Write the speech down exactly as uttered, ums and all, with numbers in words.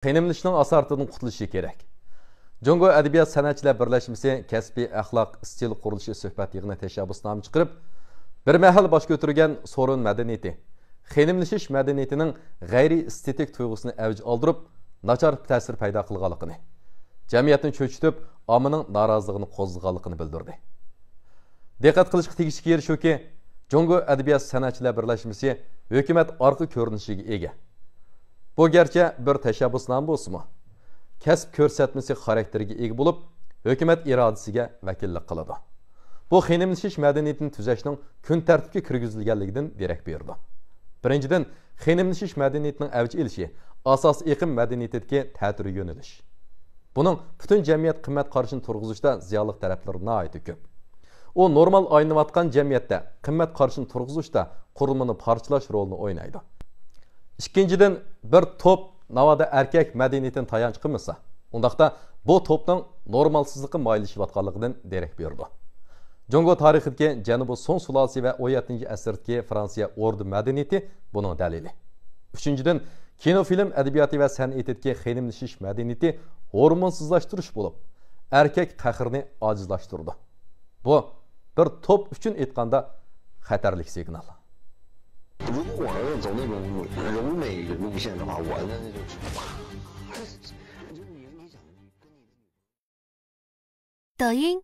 خېنىملىشىشنىڭ ئاسارىتىدىن قۇتۇلۇشى كېرەك. جۇڭگو ئەدەبىيات سەنئەتچىلەر بىرلەشمىسى كەسپىي ئەخلاق ئىستىل قۇرۇلۇشى سۆھبەت يىغىنى تەشەببۇسنامە چىقىرىپ، بىر مەھەل باش كۆتۈرگەن سورۇن مەدەنىيىتى، خېنىملىشىش مەدەنىيىتىنىڭ غەيرىي ئېستېتىك تۇيغۇسىنى ئەۋج ئالدۇرۇپ، ناچار تەسىر پەيدا قىلغانلىقىنى، جەمئىيەتنى چۆچۈتۈپ، ئاممىنىڭ نارازىلىقىنى قوزغىغانلىقىنى بىلدۈردى. دىققەت قىلىشقا تېگىشلىك يېرى شۇكى، جۇڭگو ئەدەبىيات سەنئەتچىلەر بىرلەشمىسى ھۆكۈمەت ئارقا كۆرۈنۈشىگە ئىگە. بۇ گەرچە بىر تەشەببۇسنامە بولسىمۇ، كەسىپ كۆرسەتمىسى خاراكتېرىگە ئىگە بولۇپ، ھۆكۈمەت ئىرادىسىگە ۋەكىللىك قىلىدۇ. بۇ خېنىملىشىش مەدەنىيىتىنى تۈزەشنىڭ كۈن تەرتىپكە كىرگۈزۈلگەنلىكىدىن دېرەك بېرىدۇ. بىرىنچىدىن، خېنىملىشىش مەدەنىيىتىنىڭ ئەۋج ئېلىشى ئاساسىي ئېقىم مەدەنىيىتىدىكى تەتۈر يۆنىلىش. بۇنىڭ پۈتۈن جەمئىيەت قىممەت قارىشىنى تۇرغۇزۇشتا زىيانلىق تەرەپلىرى ناھايىتى كۆپ. ئۇ نورمال ئايلىنىۋاتقان جەمئىيەتتە قىممەت قارىشىنى تۇرغۇزۇشتا قۇرۇلمىنى پارچىلاش رولىنى ئوينايدۇ. ئىككىنچىدىن، بىر توپ، ناۋادا ئەركەك مەدەنىيىتىنى تايانچ قىلمىسا، ئۇنداقتا بۇ توپنىڭ نورمالسىزلىققا مايىللىشىۋاتقانلىقىدىن دېرەك بېرىدۇ. جۇڭگو تارىخىدىكى جەنۇبىي سۇڭ سۇلالىسى ۋە ئون يەتتىنچى ئەسىردىكى فرانسىيە ئوردا مەدەنىيىتى بۇنىڭ دەلىلى. ئۈچىنچىدىن، كىنو، فىلىم ئەدەبىياتى ۋە سەنئىتىدىكى خېنىملىشىش مەدەنىيىتى ھورمونسىزلاشتۇرۇش بولۇپ، ئەركەك قەھرىنى ئاجىزلاشتۇرىدۇ. بۇ بىر توپ ئۈچۈن ئېيتقاندا خەتەرلىك سىگنال. 如果我要走那种柔美路线的话，我那那就 抖音、